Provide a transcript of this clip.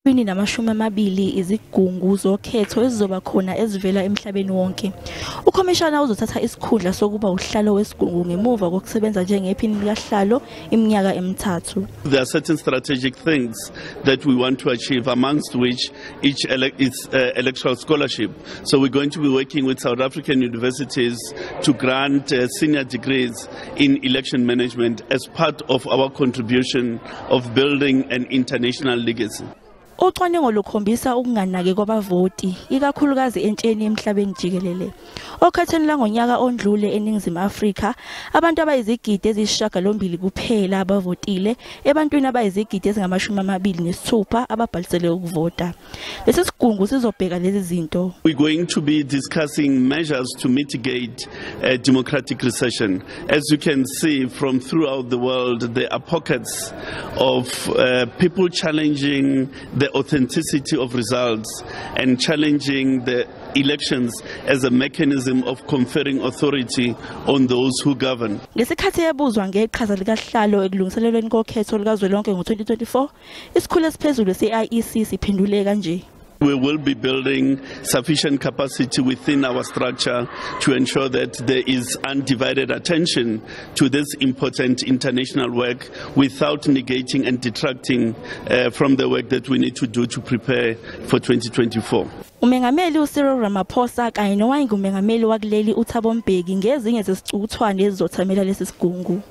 20 izigungu zokhetho ezizoba khona ezivela emhlabeni wonke. Ukhomishana uzothatha isikhundla sokuba usihlalo wesigungu ngemuva kokusebenza njengephini likasihlalo iminyaka emithathu. There are certain strategic things that we want to achieve, amongst which each is electoral scholarship. So we're going to be working with South African universities to grant senior degrees in election management as part of our contribution of building an international legacy. Ucwaningo lukhombisa ukunganaki kwabavoti, ikakhulukazi entsheni emhlabeni jikelele. Okhethweni langonyaka ondlule eNingizimu Afrika, abantu abayizigidi eziyisishiyagalombili kuphela abavotile ebantwini abayizigidi ezingama-26 ababhalisele ukuvota. Lesi sigungu sizobheka lezi zinto. We're going to be discussing measures to mitigate a democratic recession. As you can see from throughout the world, there are pockets of people challenging the authenticity of results and challenging the elections as a mechanism of conferring authority on those who govern. Ngesikhathi ebuzwa ngeqhaza likasihlalo ekulungiselelweni kokhetho likazwelonke ngo-2024, isikhulu esiphezulu se-IEC siphendule kanje. We will be building sufficient capacity within our structure to ensure that there is undivided attention to this important international work without negating and detracting from the work that we need to do to prepare for 2024. Umengameli uCyril Ramaphosa kanye nowayengumengameli wakuleli uThabo Mbeki ngezinye zezicukuthwane ezizothamela lesi sigungu.